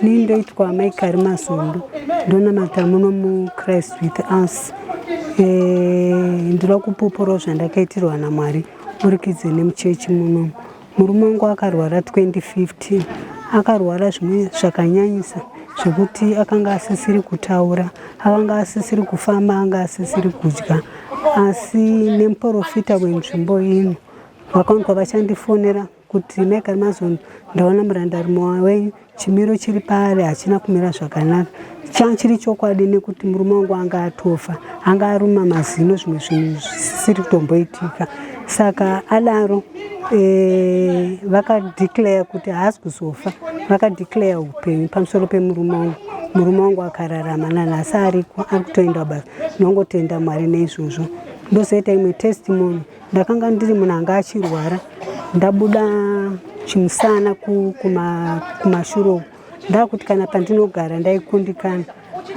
Ini ndoitwa Mai Karimazondo, ndonamata muno muChrist with us. Ndinoda kupupurawo zvandakaitirwa naMwari burikidze nemuchechi muno. Murume wangu akarwara 2015, akarwara zvimwe zvakanyanyisa zvekuti akanga asisiri kutaura, akanga asisiri kufamba, anga asisiri kudya. Asi nemuporofita wenzvimbo ino vakaonekwa vachandifonera kuti Mai Karimazondo, ndaona murandarume wenyu chimiro chiri paari hachina kumira zvakanaka. Changa chiri chokwadi nekuti murume wangu anga atofa, anga aruma mazino, zvimwe zvinhu zvisiri kutomboitika. Saka adaro vakadeclare kuti haasi kuzofa, vakadeclare upenyu pamusoro pemurume wangu. Murume wangu akararama nanhasi ariko, ari kutoenda basa. Ndinongotenda Mwari neizvozvo. Ndozoita imwe testimony. Ndakanga ndiri munhu anga achirwara, ndabuda chimusana kumashure uku, ndakuti kana pandinogara ndaikundikana,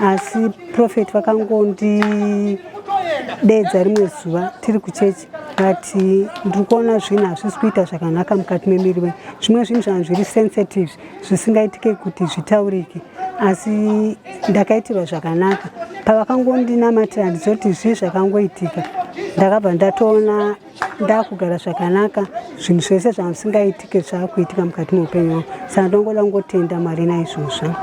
asi prophet vakangondidedza rimwe zuva tiri kuchechi vati ndiri kuona zvinhu hazvisi kuita zvakanaka mukati memiri wenyu, zvimwe zvinhu zvanga zviri sensitive zvisingaitike kuti zvitaurike, asi ndakaitirwa zvakanaka. Pavakangondinamatira ndizoti zvii zvakangoitika, ndakabva ndatoona ndakugara zvakanaka, zvinhu zvese zvandisingaitike zvakuitika mukati meupenyu wangu. Saka ndongoda kungotenda Mwari naizvozvo.